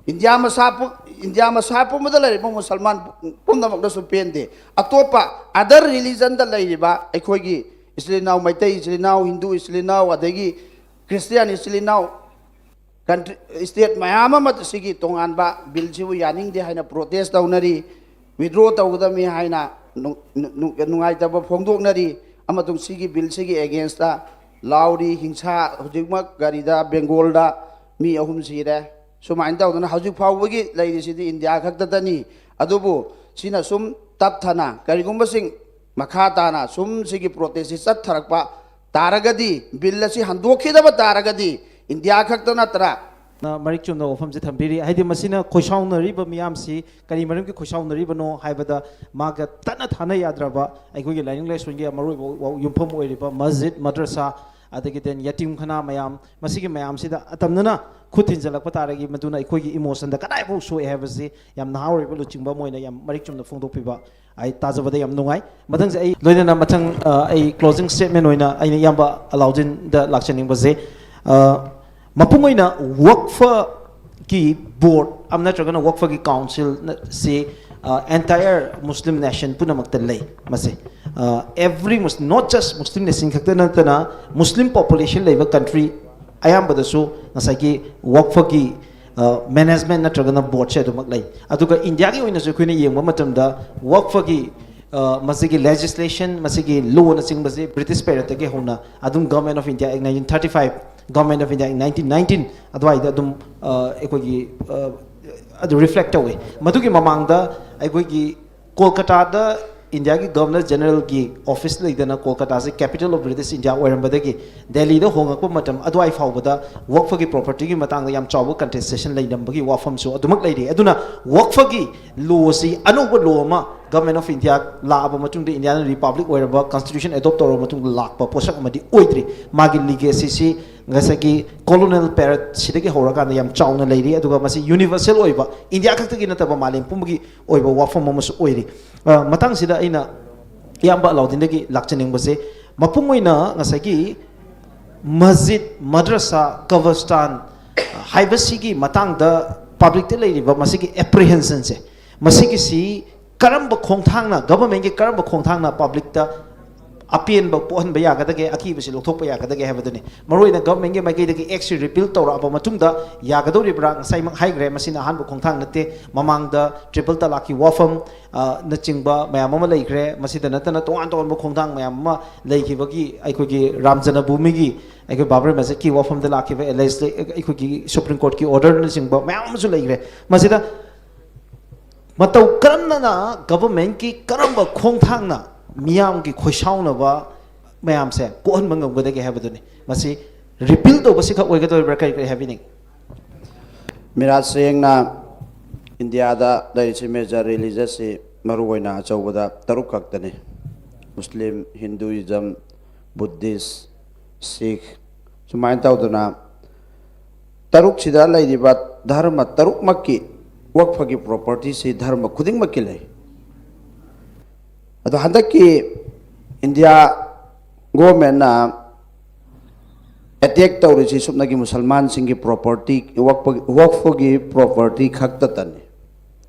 ꯏꯟꯗꯤꯌꯥ ꯃꯁꯥ ꯄꯨ- ꯏꯟꯗꯤꯌꯥ ꯃꯁꯥ ꯄꯨꯝꯕꯗ ꯂꯩꯔꯤꯕ ꯃꯨꯁꯜꯃꯥꯟ ꯄꯨꯝꯅꯃꯛꯅꯁꯨ ꯄꯦꯟꯗꯦ꯫ ꯑꯇꯣꯞꯄ other religion ꯗ ꯂꯩꯔꯤꯕ ꯑꯩꯈꯣꯏꯒꯤ ꯏꯆꯤꯜ ꯏꯅꯥꯎ, ꯃꯩꯇꯩ ꯏꯆꯤꯜ ꯏꯅꯥꯎ, ꯍꯤꯟꯗꯨ ꯏꯆꯤꯜ ꯏꯅꯥꯎ, ꯑꯗꯒꯤ ꯈ꯭ꯔꯤꯁꯇꯤꯌꯥꯟ ꯏꯆꯤꯜ ꯏꯅꯥꯎ, country state ꯃꯌꯥꯝ ꯑꯃ ꯁꯤꯒꯤ ꯇꯣꯉꯥꯟꯕ ꯕꯤꯜꯁꯤꯕꯨ ꯌꯥꯅꯤꯡꯗꯦ ꯍꯥꯏꯅ protest ꯇꯧꯅꯔꯤ, withdraw ꯇꯧꯒꯗꯕꯅꯤ ꯍꯥꯏꯅ ꯅꯨꯡ- ꯅꯨꯡ- ꯅꯨꯡꯉꯥꯏꯇꯕ ꯐꯣꯡꯗꯣꯛꯅꯔꯤ, ꯑꯃꯁꯨꯡ ꯁꯤꯒꯤ ꯕꯤꯜꯁꯤꯒꯤ against ꯇ ꯂꯥꯎꯔꯤ꯫ ꯍꯤꯡꯁꯥ ꯍꯧꯖꯤꯛꯃꯛ ꯒꯥꯔꯤꯗ ꯕꯦꯡꯒꯣꯜꯗ ꯃꯤ ꯑꯍꯨꯝ ꯁꯤꯔꯦ꯫ ꯁꯨꯃꯥꯏꯅ ꯇꯧꯗꯅ ꯍꯧꯖꯤꯛ ꯐꯥꯎꯕꯒꯤ ꯂꯩꯔꯤꯁꯤꯗꯤ ꯏꯟꯗꯤꯌꯥ ꯈꯛꯇꯗꯅꯤ꯫ ꯑꯗꯨꯕꯨ ꯁꯤꯅ ꯁꯨꯝ ꯇꯞꯊꯅ ꯀꯔꯤꯒꯨꯝꯕꯁꯤꯡ ꯃꯈꯥ ꯇꯥꯅ ꯁꯨꯝ ꯁꯤꯒꯤ protest ꯁꯤ ꯆꯠꯊꯔꯛꯄ ꯇꯥꯔꯒꯗꯤ, ꯕꯤꯜ ꯑꯁꯤ ꯍꯟꯗꯣꯛꯈꯤꯗꯕ ꯇꯥꯔꯒꯗꯤ, ꯏꯟꯗꯤꯌꯥ ꯈꯛꯇ ꯅꯠꯇꯅ ꯅ ꯃꯔꯤꯛ ꯆꯨꯝꯅ ꯋꯥꯐꯝꯁꯦ ꯊꯝꯕꯤꯔꯤ꯫ ꯍꯥꯏꯗꯤ ꯃꯁꯤꯅ ꯈꯣꯏꯁꯥꯎꯅꯔꯤꯕ ꯃꯤꯌꯥꯝꯁꯤ ꯀꯔꯤ ꯃꯔꯝꯒꯤ ꯈꯣꯏꯁꯥꯎꯅꯔꯤꯕꯅꯣ ꯍꯥꯏꯕꯗ, ꯃꯥꯒ ꯇꯠꯅ ꯊꯥꯅ ꯌꯥꯗ꯭ꯔꯕ ꯑꯩꯈꯣꯏꯒꯤ ꯂꯥꯏꯅꯤꯡ ꯂꯥꯏꯁꯣꯟꯒꯤ ꯃꯔꯨꯑꯣꯏꯕ ꯌꯨꯝꯐꯝ ꯑꯣꯏꯔꯤꯕ ꯃꯁꯖꯤꯗ, ꯃꯗ꯭ꯔꯁꯥ, ꯑꯗꯒꯤ then ꯌꯇꯤꯝꯈꯥꯅꯥ ꯃꯌꯥꯝ, ꯃꯁꯤꯒꯤ ꯃꯌꯥꯝꯁꯤꯗ ꯑꯇꯝꯅꯅ ꯈꯨꯠ ꯊꯤꯟꯖꯤꯜꯂꯛꯄ ꯇꯥꯔꯒꯗꯤ, ꯃꯗꯨꯅ ꯑꯩꯈꯣꯏꯒꯤ emotion ꯗ ꯀꯗꯥꯏꯐꯥꯎ ꯁꯣꯛꯑꯦ ꯍꯥꯏꯕꯁꯤ ꯌꯥꯝ ꯅꯍꯥ ꯑꯣꯏꯔꯤꯕ ꯂꯨꯆꯤꯡꯕ ꯑꯃ ꯑꯣꯏꯅ ꯌꯥꯝ ꯃꯔꯤꯛ ꯆꯨꯝꯅ ꯐꯣꯡꯗꯣꯛꯄꯤꯕ ꯑꯩ ꯇꯥꯖꯕꯗ ꯌꯥꯝ ꯅꯨꯡꯉꯥꯏ꯫ ꯃꯊꯪꯁꯦ ꯑꯩ ꯂꯣꯏꯅꯅ ꯃꯊꯪ, ꯑ, ꯑꯩ closing statement ꯑꯣꯏꯅ ꯑꯩꯅ ꯏꯌꯥꯝꯕ ꯑꯂꯥꯎꯗꯤꯟꯗ ꯂꯥꯛꯆꯅꯤꯡꯕꯁꯦ, ꯑ, ꯃꯄꯨꯡ ꯑꯣꯏꯅ ꯋꯛꯐꯒꯤ board ꯑꯃ ꯅꯠꯇ꯭ꯔꯒꯅ ꯋꯛꯐꯒꯤ council ꯁꯤ, ꯑ, entire Muslim nation ꯄꯨꯝꯅꯃꯛꯇ ꯂꯩ꯫ ꯃꯁꯤ, ꯑ, every Muslim, not just Muslim nation ꯈꯛꯇ ꯅꯠꯇꯅ Muslim population ꯂꯩꯕ country ꯑꯌꯥꯝꯕꯗꯁꯨ ꯉꯁꯥꯏꯒꯤ ꯋꯛꯐꯒꯤ, ꯑ, management ꯅꯠꯇ꯭ꯔꯒꯅ board ꯁꯦ ꯑꯗꯨꯃꯛ ꯂꯩ꯫ ꯑꯗꯨꯒ ꯏꯟꯗꯤꯌꯥꯒꯤ ꯑꯣꯏꯅꯁꯨ ꯑꯩꯈꯣꯏꯅ ꯌꯦꯡꯕ ꯃꯇꯝꯗ ꯋꯛꯐꯒꯤ, ꯑ, ꯃꯁꯤꯒꯤ legislation, ꯃꯁꯤꯒꯤ law ꯅꯆꯤꯡꯕꯁꯤ British period ꯇꯒꯤ ꯍꯧꯅ ꯑꯗꯨꯝ Government of India Act nineteen thirty five, Government of India Act nineteen nineteen ꯑꯗꯨꯋꯥꯏꯗ ꯑꯗꯨꯝ, ꯑ, ꯑꯩꯈꯣꯏꯒꯤ, ꯑ, ꯑꯗꯨ reflect ꯇꯧꯋꯤ꯫ ꯃꯗꯨꯒꯤ ꯃꯃꯥꯡꯗ ꯑꯩꯈꯣꯏꯒꯤ ꯀꯣꯜꯀꯇꯥꯗ ꯏꯟꯗꯤꯌꯥꯒꯤ Governor General ꯒꯤ office ꯂꯩꯗꯅ, ꯀꯣꯜꯀꯇꯥꯁꯦ capital of British India ꯑꯣꯏꯔꯝꯕꯗꯒꯤ ꯗꯦꯜꯂꯤꯗ ꯍꯣꯡꯉꯛꯄ ꯃꯇꯝ ꯑꯗꯨꯋꯥꯏ ꯐꯥꯎꯕꯗ ꯋꯛꯐꯒꯤ property ꯒꯤ ꯃꯇꯥꯡꯗ ꯌꯥꯝ ꯆꯥꯎꯕ contestation ꯂꯩꯔꯝꯕꯒꯤ ꯋꯥꯐꯝꯁꯨ ꯑꯗꯨꯃꯛ ꯂꯩꯔꯤ꯫ ꯑꯗꯨꯅ ꯋꯛꯐꯒꯤ law ꯁꯤ ꯑꯅꯧꯕ law ꯑꯃ Government of India ꯂꯥꯛꯑꯕ ꯃꯇꯨꯡꯗ, Indian Republic ꯑꯣꯏꯔꯕ constitution adopt ꯇꯧꯔꯕ ꯃꯇꯨꯡꯗ ꯂꯥꯛꯄ ꯄꯣꯠꯁꯛ ꯑꯃꯗꯤ ꯑꯣꯏꯗ꯭ꯔꯤ꯫ ꯃꯥꯒꯤ legacy ꯁꯤ ꯉꯁꯥꯏꯒꯤ colonial period ꯁꯤꯗꯒꯤ ꯍꯧꯔꯀꯥꯟꯗ ꯌꯥꯝ ꯆꯥꯎꯅ ꯂꯩꯔꯤ꯫ ꯑꯗꯨꯒ ꯃꯁꯤ universal ꯑꯣꯏꯕ, ꯏꯟꯗꯤꯌꯥ ꯈꯛꯇꯒꯤ ꯅꯠꯇꯕ ꯃꯥꯂꯦꯝ ꯄꯨꯝꯕꯒꯤ ꯑꯣꯏꯕ ꯋꯥꯐꯝ ꯑꯃꯁꯨ ꯑꯣꯏꯔꯤ꯫ ꯑ, ꯃꯊꯪꯁꯤꯗ ꯑꯩꯅ ꯏꯌꯥꯝꯕ ꯑꯂꯥꯎꯗꯤꯟꯗꯒꯤ ꯂꯥꯛꯆꯅꯤꯡꯕꯁꯦ, ꯃꯄꯨꯡ ꯑꯣꯏꯅ ꯉꯁꯥꯏꯒꯤ ꯃꯁꯖꯤꯗ, ꯃꯗ꯭ꯔꯁꯥ, ꯀꯕꯔꯁꯇꯥꯟ ꯍꯥꯏꯕꯁꯤꯒꯤ ꯃꯇꯥꯡꯗ ꯄꯕ꯭ꯂꯤꯛꯇ ꯂꯩꯔꯤꯕ ꯃꯁꯤꯒꯤ ꯑꯦꯄ꯭ꯔꯤꯍꯦꯟꯁꯟꯁꯦ, ꯃꯁꯤꯒꯤꯁꯤ ꯀꯔꯝꯕ ꯈꯣꯡꯊꯥꯡꯅ, ꯒꯚꯔꯟꯃꯦꯟꯒꯤ ꯀꯔꯝꯕ ꯈꯣꯡꯊꯥꯡꯅ ꯄꯕ꯭ꯂꯤꯛꯇ ꯑꯄꯦꯟꯕ ꯄꯣꯛꯍꯟꯕ ꯌꯥꯒꯗꯒꯦ, ꯑꯀꯤꯕꯁꯤ ꯂꯧꯊꯣꯛꯄ ꯌꯥꯒꯗꯒꯦ ꯍꯥꯏꯕꯗꯨꯅꯤ꯫ ꯃꯔꯨꯑꯣꯏꯅ ꯒꯚꯔꯟꯃꯦꯟꯒꯤ ꯃꯥꯏꯀꯩꯗꯒꯤ ꯑꯦꯛꯁꯤ ꯔꯤꯄꯤꯜ ꯇꯧꯔꯛꯑꯕ ꯃꯇꯨꯡꯗ ꯌꯥꯒꯗꯧꯔꯤꯕ꯭ꯔꯥ? ꯉꯁꯥꯏꯃꯛ ꯍꯥꯏꯈ꯭ꯔꯦ, ꯃꯁꯤꯅ ꯑꯍꯥꯟꯕ ꯈꯣꯡꯊꯥꯡ ꯅꯠꯇꯦ꯫ ꯃꯃꯥꯡꯗ ꯇ꯭ꯔꯤꯄꯜ ꯇꯂꯥꯛꯀꯤ ꯋꯥꯐꯝ, ꯑ, ꯅꯆꯤꯡꯕ ꯃꯌꯥꯝ ꯑꯃ ꯂꯩꯈ꯭ꯔꯦ꯫ ꯃꯁꯤꯗ ꯅꯠꯇꯅ ꯇꯣꯉꯥꯟ ꯇꯣꯉꯥꯟꯕ ꯈꯣꯡꯊꯥꯡ ꯃꯌꯥꯝ ꯑꯃ ꯂꯩꯈꯤꯕꯒꯤ ꯑꯩꯈꯣꯏꯒꯤ ꯔꯥꯝ ꯖꯅꯃꯚꯨꯃꯤꯒꯤ, ꯑꯩꯈꯣꯏ ꯕꯥꯕ꯭ꯔꯤ ꯃꯁꯖꯤꯗꯀꯤ ꯋꯥꯐꯝꯗ ꯂꯥꯛꯈꯤꯕ ꯑꯦꯂꯦꯖ, ꯑꯩꯈꯣꯏꯒꯤ ꯁꯨꯄ꯭ꯔꯤꯝ ꯀꯣꯔꯠꯀꯤ ꯑꯣꯔꯗꯔꯅꯆꯤꯡꯕ ꯃꯌꯥꯝ ꯑꯃꯁꯨ ꯂꯩꯈ꯭ꯔꯦ꯫ ꯃꯁꯤꯗ ꯃꯇꯧ ꯀꯔꯝꯅ ꯒꯚꯔꯟꯃꯦꯟꯠꯀꯤ ꯀꯔꯝꯕ ꯈꯣꯡꯊꯥꯡꯅ ꯃꯤꯌꯥꯝꯒꯤ ꯈꯣꯏꯁꯥꯎꯅꯕ ꯃꯌꯥꯝꯁꯦ ꯀꯣꯛꯍꯟꯕ ꯉꯝꯒꯗꯒꯦ ꯍꯥꯏꯕꯗꯨꯅꯤ꯫ ꯃꯁꯤ ꯔꯤꯄꯤꯜ ꯇꯧꯕꯁꯤꯈꯛ ꯑꯣꯏꯒꯗꯧꯔꯤꯕ꯭ꯔꯥ? ꯀꯔꯤ ꯀꯔꯤ ꯍꯥꯏꯕꯤꯅꯤꯡ? ꯃꯤꯔꯥꯠ ꯁꯦꯡꯅ ꯏꯟꯗꯤꯌꯥꯗ ꯂꯩꯔꯤꯁꯤ ꯃꯦꯖꯔ ꯔꯤꯂꯤꯖꯁꯁꯤ ꯃꯔꯨꯑꯣꯏꯅ ꯑꯆꯧꯕꯗ ꯇꯔꯨꯛ ꯈꯛꯇꯅꯤ: ꯃꯨꯁꯂꯤꯝ, ꯍꯤꯟꯗꯨꯏꯖꯝ, ꯕꯨꯙꯤꯁ, ꯁꯤꯈ, ꯁꯨꯃꯥꯏꯅ ꯇꯧꯗꯅ ꯇꯔꯨꯛꯁꯤꯗ ꯂꯩꯔꯤꯕ ꯙꯔꯃ ꯇꯔꯨꯛꯃꯛꯀꯤ ꯋꯛꯐꯒꯤ ꯄ꯭ꯔꯣꯄꯔꯇꯤꯁꯤ ꯙꯔꯃ ꯈꯨꯗꯤꯡꯃꯛꯀꯤ ꯂꯩ꯫ ꯑꯗꯣ ꯍꯟꯗꯛꯀꯤ ꯏꯟꯗꯤꯌꯥ ꯒꯣꯔꯃꯦꯟꯅ ꯑꯦꯇꯦꯛ ꯇꯧꯔꯤꯁꯤ ꯁꯨꯞꯅꯒꯤ ꯃꯨꯁꯜꯃꯥꯟꯁꯤꯡꯒꯤ ꯄ꯭ꯔꯣꯄꯔꯇꯤ, ꯋꯛꯐꯒꯤ ꯄ꯭ꯔꯣꯄꯔꯇꯤ ꯈꯛꯇꯇꯅꯤ꯫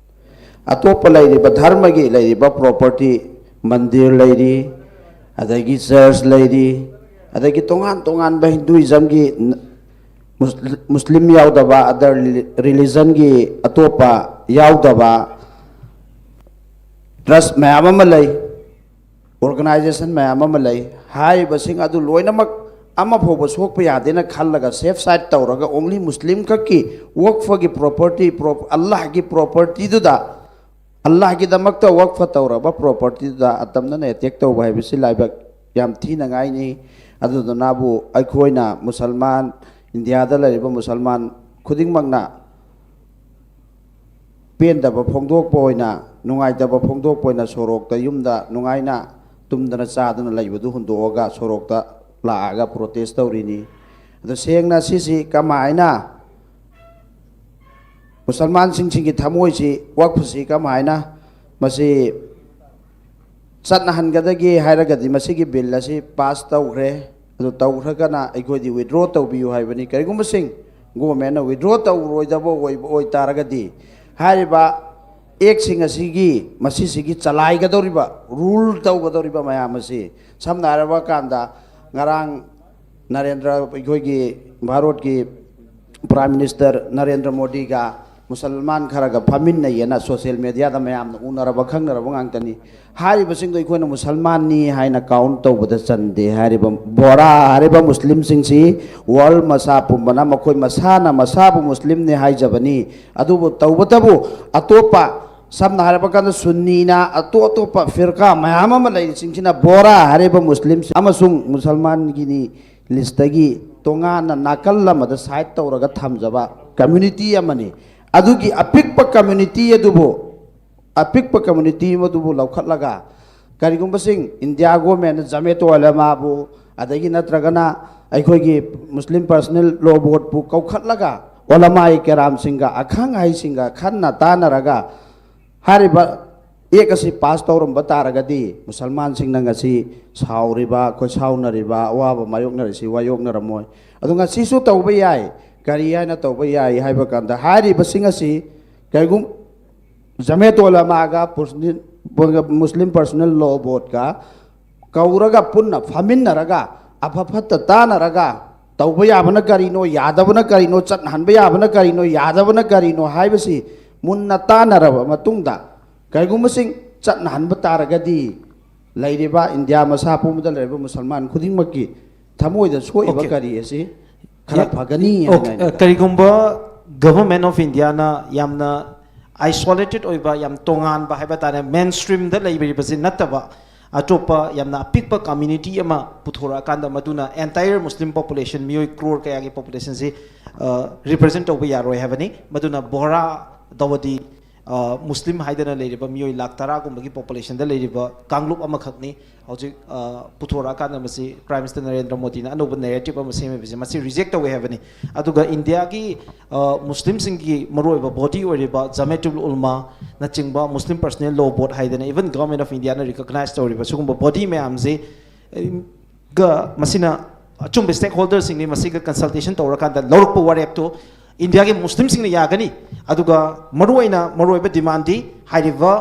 ꯑꯇꯣꯞꯄ ꯂꯩꯔꯤꯕ ꯙꯔꯃꯒꯤ ꯂꯩꯔꯤꯕ ꯄ꯭ꯔꯣꯄꯔꯇꯤ, ꯃꯟꯗꯤꯔ ꯂꯩꯔꯤ, ꯑꯗꯒꯤ ꯆꯔꯆ ꯂꯩꯔꯤ, ꯑꯗꯒꯤ ꯇꯣꯉꯥꯟ ꯇꯣꯉꯥꯟꯕ ꯍꯤꯟꯗꯨꯏꯖꯝꯒꯤ ꯃꯨꯁꯂꯤꯝ ꯌꯥꯎꯗꯕ ꯑꯗꯔ ꯔꯤꯂꯤꯖꯟꯒꯤ ꯑꯇꯣꯞꯄ ꯌꯥꯎꯗꯕ ꯇ꯭ꯔꯁ ꯃꯌꯥꯝ ꯑꯃ ꯂꯩ, ꯑꯣꯔꯒꯅꯥꯏꯖꯦꯁꯟ ꯃꯌꯥꯝ ꯑꯃ ꯂꯩ꯫ ꯍꯥꯏꯔꯤꯕꯁꯤꯡ ꯑꯗꯨ ꯂꯣꯏꯅꯃꯛ ꯑꯃ ꯐꯥꯎꯕ ꯁꯣꯛꯄ ꯌꯥꯗꯦꯅ ꯈꯜꯂꯒ ꯁꯦꯐ ꯁꯥꯏꯠ ꯇꯧꯔꯒ ꯑꯣꯡꯂꯤ ꯃꯨꯁꯂꯤꯝ ꯈꯛꯀꯤ ꯋꯛꯐꯒꯤ ꯄ꯭ꯔꯣꯄꯔꯇꯤ, ꯑꯜꯂꯥꯍꯒꯤ ꯄ꯭ꯔꯣꯄꯔꯇꯤꯗꯨꯗ, ꯑꯜꯂꯥꯍꯒꯤꯗꯃꯛꯇ ꯋꯛꯐ ꯇꯧꯔꯕ ꯄ꯭ꯔꯣꯄꯔꯇꯤꯗꯨꯗ ꯑꯇꯝꯅꯅ ꯑꯦꯇꯦꯛ ꯇꯧꯕ ꯍꯥꯏꯕꯁꯤ ꯂꯥꯏꯕꯛ ꯌꯥꯝ ꯊꯤꯅꯉꯥꯏꯅꯤ꯫ ꯑꯗꯨꯗꯨꯅꯕꯨ ꯑꯩꯈꯣꯏꯅ ꯃꯨꯁꯜꯃꯥꯟ, ꯏꯟꯗꯤꯌꯥꯗ ꯂꯩꯔꯤꯕ ꯃꯨꯁꯜꯃꯥꯟ ꯈꯨꯗꯤꯡꯃꯛꯅ ꯄꯦꯟꯗꯕ ꯐꯣꯡꯗꯣꯛꯄ ꯑꯣꯏꯅ, ꯅꯨꯡꯉꯥꯏꯇꯕ ꯐꯣꯡꯗꯣꯛꯄ ꯑꯣꯏꯅ ꯁꯣꯔꯣꯛꯇ, ꯌꯨꯝꯗ ꯅꯨꯡꯉꯥꯏꯅ ꯇꯨꯝꯗꯅ ꯆꯥꯗꯅ ꯂꯩꯕꯗꯨ ꯍꯨꯟꯗꯣꯛꯑꯒ ꯁꯣꯔꯣꯛꯇ ꯂꯥꯛꯑꯒ ꯄ꯭ꯔꯣꯇꯦꯁ ꯇꯧꯔꯤꯅꯤ꯫ ꯑꯗꯣ ꯁꯦꯡꯅ ꯁꯤꯁꯤ ꯀꯃꯥꯏꯅ ꯃꯨꯁꯜꯃꯥꯟꯁꯤꯡꯁꯤꯒꯤ ꯊꯃꯣꯏꯁꯤ, ꯋꯛꯐꯁꯤ ꯀꯃꯥꯏꯅ ꯃꯁꯤ ꯆꯠꯅꯍꯟꯒꯗꯒꯦ ꯍꯥꯏꯔꯒꯗꯤ ꯃꯁꯤꯒꯤ ꯕꯤꯜ ꯑꯁꯤ ꯄꯥꯁ ꯇꯧꯈ꯭ꯔꯦ꯫ ꯑꯗꯨ ꯇꯧꯈ꯭ꯔꯒꯅ ꯑꯩꯈꯣꯏꯗꯤ ꯋꯤꯗ꯭ꯔꯣ ꯇꯧꯕꯤꯌꯨ ꯍꯥꯏꯕꯅꯤ꯫ ꯀꯔꯤꯒꯨꯝꯕꯁꯤꯡ ꯒꯣꯚꯔꯟꯃꯦꯟꯅ ꯋꯤꯗ꯭ꯔꯣ ꯇꯧꯔꯣꯏꯗꯕ ꯑꯣꯏꯕ ꯑꯣꯏꯇꯥꯔꯒꯗꯤ, ꯍꯥꯏꯔꯤꯕ ꯑꯦꯛꯁꯤꯡ ꯑꯁꯤꯒꯤ, ꯃꯁꯤꯁꯤꯒꯤ ꯆꯂꯥꯏꯒꯗꯧꯔꯤꯕ, ꯔꯨꯜ ꯇꯧꯒꯗꯧꯔꯤꯕ ꯃꯌꯥꯝ ꯑꯁꯤ, ꯁꯝꯅ ꯍꯥꯏꯔꯕ ꯀꯥꯟꯗ, ꯉꯔꯥꯡ ꯅꯔꯦꯟꯗ꯭ꯔ, ꯑꯩꯈꯣꯏꯒꯤ ꯚꯥꯔꯠꯀꯤ ꯄ꯭ꯔꯥꯏꯝ ꯃꯤꯅꯤꯁꯇꯔ ꯅꯔꯦꯟꯗ꯭ꯔ ꯃꯣꯗꯤꯒ ꯃꯨꯁꯜꯃꯥꯟ ꯈꯔꯒ ꯐꯝꯃꯤꯟꯅꯩꯌꯦꯅ ꯁꯣꯁꯤꯌꯦꯜ ꯃꯦꯗꯤꯌꯥꯗ ꯃꯌꯥꯝꯅ ꯎꯅꯔꯕ, ꯈꯪꯅꯔꯕ ꯉꯥꯛꯇꯅꯤ꯫ ꯍꯥꯏꯔꯤꯕꯁꯤꯡꯗꯣ ꯑꯩꯈꯣꯏꯅ ꯃꯨꯁꯜꯃꯥꯟꯅꯤ ꯍꯥꯏꯅ ꯀꯥꯎꯟ ꯇꯧꯕꯗ ꯆꯟꯗꯦ꯫ ꯍꯥꯏꯔꯤꯕ ꯕꯣꯔꯥ ꯍꯥꯏꯔꯤꯕ ꯃꯨꯁꯂꯤꯝꯁꯤꯡꯁꯤ ꯋꯥꯔꯜ ꯃꯁꯥ ꯄꯨꯝꯕꯅ ꯃꯈꯣꯏ ꯃꯁꯥꯅ ꯃꯁꯥꯕꯨ ꯃꯨꯁꯂꯤꯝꯅꯤ ꯍꯥꯏꯖꯕꯅꯤ꯫ ꯑꯗꯨꯕꯨ ꯇꯧꯕꯇꯕꯨ ꯑꯇꯣꯞꯄ, ꯁꯝꯅ ꯍꯥꯏꯔꯕ ꯀꯥꯟꯗ ꯁꯨꯟꯅꯤꯅ ꯑꯇꯣꯞ ꯑꯇꯣꯞꯄ ꯐꯤꯔꯀꯥ ꯃꯌꯥꯝ ꯑꯃ ꯂꯩꯔꯤꯁꯤꯡꯁꯤꯅ ꯕꯣꯔꯥ ꯍꯥꯏꯔꯤꯕ ꯃꯨꯁꯂꯤꯝ ꯑꯃꯁꯨꯡ ꯃꯨꯁꯜꯃꯥꯟꯒꯤꯅꯤ ꯂꯤꯁꯇꯒꯤ ꯇꯣꯉꯥꯟꯅ ꯅꯥꯀꯜ ꯑꯃꯗ ꯁꯥꯏꯠ ꯇꯧꯔꯒ ꯊꯝꯖꯕ ꯀꯝꯃ꯭ꯌꯨꯅꯤꯇꯤ ꯑꯃꯅꯤ꯫ ꯑꯗꯨꯒꯤ ꯑꯄꯤꯛꯄ ꯀꯝꯃ꯭ꯌꯨꯅꯤꯇꯤ ꯑꯗꯨꯕꯨ, ꯑꯄꯤꯛꯄ ꯀꯝꯃ꯭ꯌꯨꯅꯤꯇꯤ ꯑꯗꯨꯕꯨ ꯂꯧꯈꯠꯂꯒ, ꯀꯔꯤꯒꯨꯝꯕꯁꯤꯡ ꯏꯟꯗꯤꯌꯥ ꯒꯣꯔꯃꯦꯟꯅ ꯖꯃꯦꯇꯣ ꯑꯣꯂꯃꯥꯕꯨ, ꯑꯗꯒꯤ ꯅꯠꯇ꯭ꯔꯒꯅ ꯑꯩꯈꯣꯏꯒꯤ ꯃꯨꯁꯂꯤꯝ ꯄꯔꯁꯣꯅꯦꯜ ꯂꯣ ꯕꯣꯔꯗꯄꯨ ꯀꯧꯈꯠꯂꯒ, ꯑꯣꯂꯃꯥꯏ ꯀꯦꯔꯥꯝꯁꯤꯡꯒ, ꯑꯈꯪ ꯑꯍꯩꯁꯤꯡꯒ ꯈꯟꯅ ꯇꯥꯟꯅꯔꯒ, ꯍꯥꯏꯔꯤꯕ ꯑꯦꯛ ꯑꯁꯤ ꯄꯥꯁ ꯇꯧꯔꯝꯕ ꯇꯥꯔꯒꯗꯤ, ꯃꯨꯁꯜꯃꯥꯟꯁꯤꯡꯅ ꯉꯁꯤ ꯁꯥꯎꯔꯤꯕ, ꯈꯣꯏꯁꯥꯎꯅꯔꯤꯕ, ꯑꯋꯥꯕ ꯃꯥꯌꯣꯛꯅꯔꯤꯁꯤ ꯋꯥꯌꯣꯛꯅꯔꯝꯃꯣꯏ꯫ ꯑꯗꯨ ꯉꯁꯤꯁꯨ ꯇꯧꯕ ꯌꯥꯏ꯫ ꯀꯔꯤ ꯍꯥꯏꯅ ꯇꯧꯕ ꯌꯥꯏ ꯍꯥꯏꯕ ꯀꯥꯟꯗ, ꯍꯥꯏꯔꯤꯕꯁꯤꯡ ꯑꯁꯤ ꯀꯩꯒꯨꯝ-, ꯖꯃꯦꯇꯣ ꯑꯣꯂꯃꯥꯒ ꯄꯔꯁꯅꯦꯜ-, ꯃꯨꯁꯂꯤꯝ ꯄꯔꯁꯣꯅꯦꯜ ꯂꯣ ꯕꯣꯔꯗꯀ ꯀꯧꯔꯒ, ꯄꯨꯟꯅ ꯐꯝꯃꯤꯟꯅꯔꯒ, ꯑꯐ ꯐꯠꯇ ꯇꯥꯟꯅꯔꯒ, ꯇꯧꯕ ꯌꯥꯕꯅ ꯀꯔꯤꯅꯣ, ꯌꯥꯗꯕꯅ ꯀꯔꯤꯅꯣ, ꯆꯠꯅꯍꯟꯕ ꯌꯥꯕꯅ ꯀꯔꯤꯅꯣ, ꯌꯥꯗꯕꯅ ꯀꯔꯤꯅꯣ ꯍꯥꯏꯕꯁꯤ ꯃꯨꯟꯅ ꯇꯥꯟꯅꯔꯕ ꯃꯇꯨꯡꯗ, ꯀꯔꯤꯒꯨꯝꯕꯁꯤꯡ ꯆꯠꯅꯍꯟꯕ ꯇꯥꯔꯒꯗꯤ, ꯂꯩꯔꯤꯕ ꯏꯟꯗꯤꯌꯥ ꯃꯁꯥ ꯄꯨꯝꯕꯗ ꯂꯩꯔꯤꯕ ꯃꯨꯁꯜꯃꯥꯟ ꯈꯨꯗꯤꯡꯃꯛꯀꯤ ꯊꯃꯣꯏꯗ ꯁꯣꯛꯏꯕ Okay. ꯀꯔꯤ ꯑꯁꯤ ꯈꯔ ꯌꯥ-, ꯐꯒꯅꯤ ꯍꯥꯏꯅ Okay, ꯑꯩꯅ ꯑ, ꯀꯔꯤꯒꯨꯝꯕ ꯒꯚꯔꯟꯃꯦꯟ ꯑꯣꯐ ꯏꯟꯗꯤꯌꯥꯅ ꯌꯥꯝꯅ ꯑꯥꯏꯁꯣꯂꯦꯇꯦꯠ ꯑꯣꯏꯕ, ꯌꯥꯝ ꯇꯣꯉꯥꯟꯕ ꯍꯥꯏꯕ ꯇꯥꯔꯦ, ꯃꯦꯟ ꯁ꯭ꯇ꯭ꯔꯤꯝꯗ ꯂꯩꯔꯤꯕꯁꯤ ꯅꯠꯇꯕ ꯑꯇꯣꯞꯄ ꯌꯥꯝꯅ ꯑꯄꯤꯛꯄ ꯀꯝꯃ꯭ꯌꯨꯅꯤꯇꯤ ꯑꯃ ꯄꯨꯊꯣꯔꯛꯑꯀꯥꯟꯗ, ꯃꯗꯨꯅ ꯑꯦꯟꯇꯥꯌꯔ ꯃꯨꯁꯂꯤꯝ ꯄꯣꯄꯨꯂꯦꯁꯟ, ꯃꯤꯑꯣꯏ ꯀ꯭ꯔꯣꯔ ꯀꯌꯥꯒꯤ ꯄꯣꯄꯨꯂꯦꯁꯟꯁꯤ, ꯑ, ꯔꯤꯄ꯭ꯔꯖꯦꯟ ꯇꯧꯕ ꯌꯥꯔꯣꯏ ꯍꯥꯏꯕꯅꯤ꯫ ꯃꯗꯨꯅ ꯕꯣꯍꯔꯥ ꯗꯋꯗꯤ, ꯑ, ꯃꯨꯁꯂꯤꯝ ꯍꯥꯏꯗꯅ ꯂꯩꯔꯤꯕ ꯃꯤꯑꯣꯏ ꯂꯥꯈ ꯇꯔꯥꯒꯨꯝꯕꯒꯤ ꯄꯣꯄꯨꯂꯦꯁꯟꯗ ꯂꯩꯔꯤꯕ ꯀꯥꯡꯂꯨꯞ ꯑꯃꯈꯛꯅꯤ꯫ ꯍꯧꯖꯤꯛ, ꯑ, ꯄꯨꯊꯣꯔꯛꯑꯀꯥꯟꯗ ꯃꯁꯤ ꯄ꯭ꯔꯥꯏꯝ ꯃꯤꯅꯤꯁꯇꯔ ꯅꯔꯦꯟꯗ꯭ꯔ ꯃꯣꯗꯤꯅ ꯑꯅꯧꯕ ꯅꯦꯔꯦꯇꯤꯞ ꯑꯃ ꯁꯦꯝꯃꯤꯕꯁꯦ, ꯃꯁꯤ ꯔꯤꯖꯦꯛ ꯇꯧꯋꯦ ꯍꯥꯏꯕꯅꯤ꯫ ꯑꯗꯨꯒ ꯏꯟꯗꯤꯌꯥꯒꯤ, ꯑ, ꯃꯨꯁꯂꯤꯝꯁꯤꯡꯒꯤ ꯃꯔꯨꯑꯣꯏꯕ ꯕꯣꯗꯤ ꯑꯣꯏꯔꯤꯕ ꯖꯃꯦꯇꯨꯜ ꯎꯜꯃꯥꯅꯆꯤꯡꯕ, ꯃꯨꯁꯂꯤꯝ ꯄꯔꯁꯣꯅꯦꯜ ꯂꯣ ꯕꯣꯔꯗ ꯍꯥꯏꯗꯅ, ꯏꯚꯟ ꯒꯚꯔꯟꯃꯦꯟ ꯑꯣꯐ ꯏꯟꯗꯤꯌꯥꯅ ꯔꯤꯀꯣꯒꯅꯥꯏꯖ ꯇꯧꯔꯤꯕ ꯁꯤꯒꯨꯝꯕ ꯕꯣꯗꯤ ꯃꯌꯥꯝꯁꯤ, ꯑ, ꯒ ꯃꯁꯤꯅ ꯑꯆꯨꯝꯕ stakeholderꯁꯤꯡꯅꯤ ꯃꯁꯤꯒ consultation ꯇꯧꯔꯀꯥꯟꯗ ꯂꯧꯔꯛꯄ ꯋꯥꯔꯦꯞꯇꯨ ꯏꯟꯗꯤꯌꯥꯒꯤ ꯃꯨꯁꯂꯤꯝꯁꯤꯡꯅ ꯌꯥꯒꯅꯤ꯫ ꯑꯗꯨꯒ ꯃꯔꯨꯑꯣꯏꯅ ꯃꯔꯨꯑꯣꯏꯕ demandꯗꯤ ꯍꯥꯏꯔꯤꯕ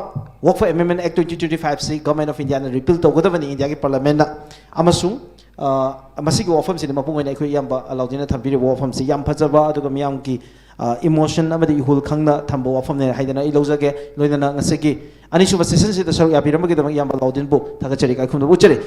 Waqf Amendment Act twenty twenty fiveꯁꯤ Government of Indiaꯅ repeal ꯇꯧꯒꯗꯕꯅꯤ ꯏꯟꯗꯤꯌꯥꯒꯤ parliamentꯅ꯫ ꯑꯃꯁꯨꯡ ꯑ, ꯃꯁꯤꯒꯤ ꯋꯥꯐꯝꯁꯤꯅ ꯃꯄꯨꯡ ꯑꯣꯏꯅ ꯑꯩꯈꯣꯏ ꯏꯌꯥꯝꯕ ꯑꯂꯥꯎꯗꯤꯟꯅ ꯊꯝꯕꯤꯔꯤꯕ ꯋꯥꯐꯝꯁꯤ ꯌꯥꯝ ꯐꯖꯕ ꯑꯗꯨꯒ ꯃꯤꯌꯥꯝꯒꯤ ꯑ, emotion ꯑꯃꯗꯤ ꯏꯍꯨꯜ ꯈꯪꯅ ꯊꯝꯕ ꯋꯥꯐꯝꯅꯦ ꯍꯥꯏꯗꯅ ꯑꯩ ꯂꯧꯖꯒꯦ꯫ ꯂꯣꯏꯅꯅ ꯉꯁꯤꯒꯤ ꯑꯅꯤꯁꯨꯕ sessionꯁꯤꯗ ꯁꯔꯨꯛ ꯌꯥꯕꯤꯔꯝꯕꯒꯤꯗꯃꯛ ꯏꯌꯥꯝꯕ ꯑꯂꯥꯎꯗꯤꯟꯕꯨ ꯊꯥꯒꯠꯆꯔꯤ, ꯏꯀꯥꯏ ꯈꯨꯝꯅꯕ ꯎꯠꯆꯔꯤ꯫